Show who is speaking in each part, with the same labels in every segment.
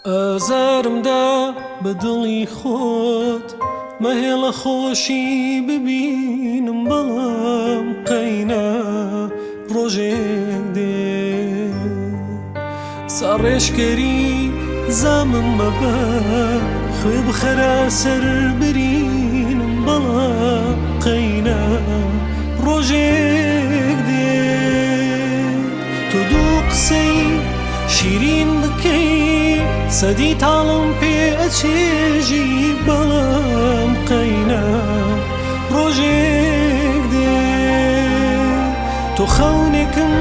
Speaker 1: ئازارم دا بە دڵی خۆت مەهێڵە خۆشی ببینم بەڵام قەینا ڕۆژێک دێ ساڕێژکەری زامم مەبە خوێ بخەرە سەر برینم بەڵام قەینا ڕۆژێک دێ تۆ دوو قسەی شیرین بکەی سەدی تاڵم پێ ئەچێژی بەڵام قەینا ڕۆژێک دێ تۆ خەونێکم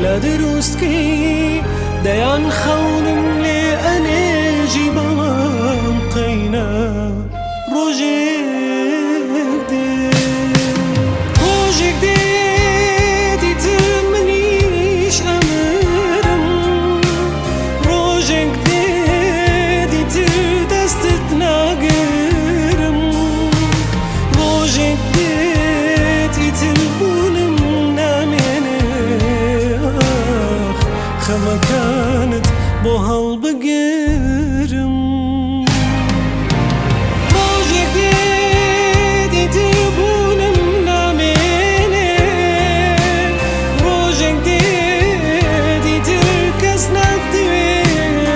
Speaker 1: لە دروستکەی دەیان خەونم لێ ئەنێژی بەڵام قەینا ڕۆژێک دێ ڕۆژێک دێ دیتر منیش ئەمرم ڕۆژێک دێ دیتر دەستت ناگرم ڕۆژێک دێت ئیتر بوونم نامێنێ ئاخ خەمەکانت بۆ هەڵبگرم ڕۆژێک دێت ئیتر بوونم نامێنێ ڕۆژێک دێت ئیتر کەس ناتوێنێ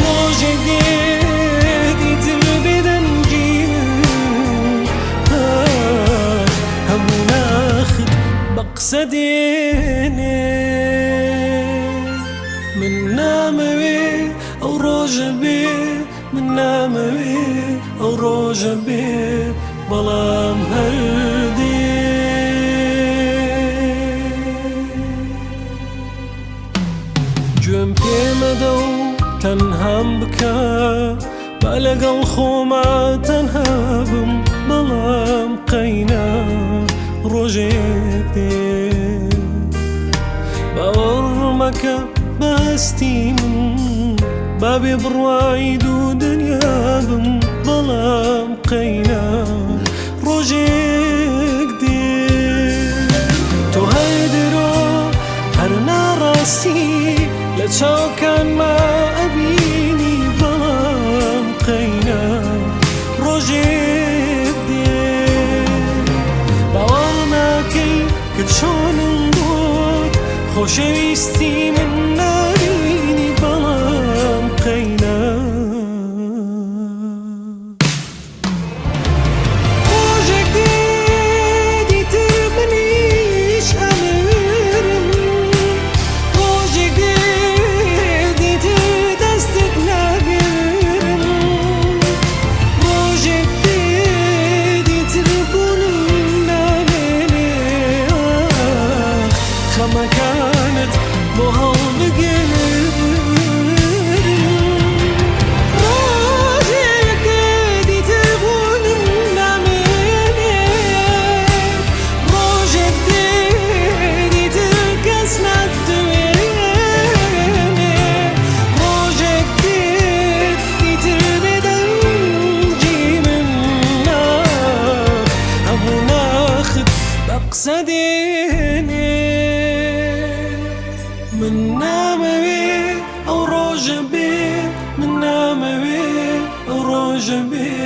Speaker 1: ڕۆژێک دێت ئیتر بێدەنگی من ئاخ هەموو ناخت بە قسە دێنێ من نامەوێ ئەو ڕۆژە بێ من نامەوێ ئەو ڕۆژە بێ بەڵام هەر دێ گوێم پێمەدە و تەنهام بکە با لەگەڵ خۆما تەنها بم بەڵام قەینا ڕۆژێک دێ باوەڕ مەکە بە هەستی من با بێ بڕوای دوو دنیا بم بەڵام قەینا ڕۆژێک دێ تۆ هەر درۆ هەر ناڕاستی لە چاوکانما ئەبینی بەڵام قەینا ڕۆژێک دێ باوەڕ ناکەی کە چۆنم بۆت خۆشەویستی من نابینی بەڵام قەینا ڕۆژێک دێ دیتر منیش ئەمرم ڕۆژێک دێ دیتر دەستت ناگرم ڕۆژێک دێ دیتر بوونم نامێنێ ئاخ خەمەکانت بۆ هەڵبگرم ڕۆژێک دێ دیتر بوونم نامێنێ ڕۆژێک دێ دیتر کەس ناتوێنێ ڕۆژێک دێت دیتر بێدەنگی من ئاخ هەموو ناخت بە قسە دێنێ من نامەوێ ئەو ڕۆژە بێ من نامەوێ ئەو ڕۆژە بێ.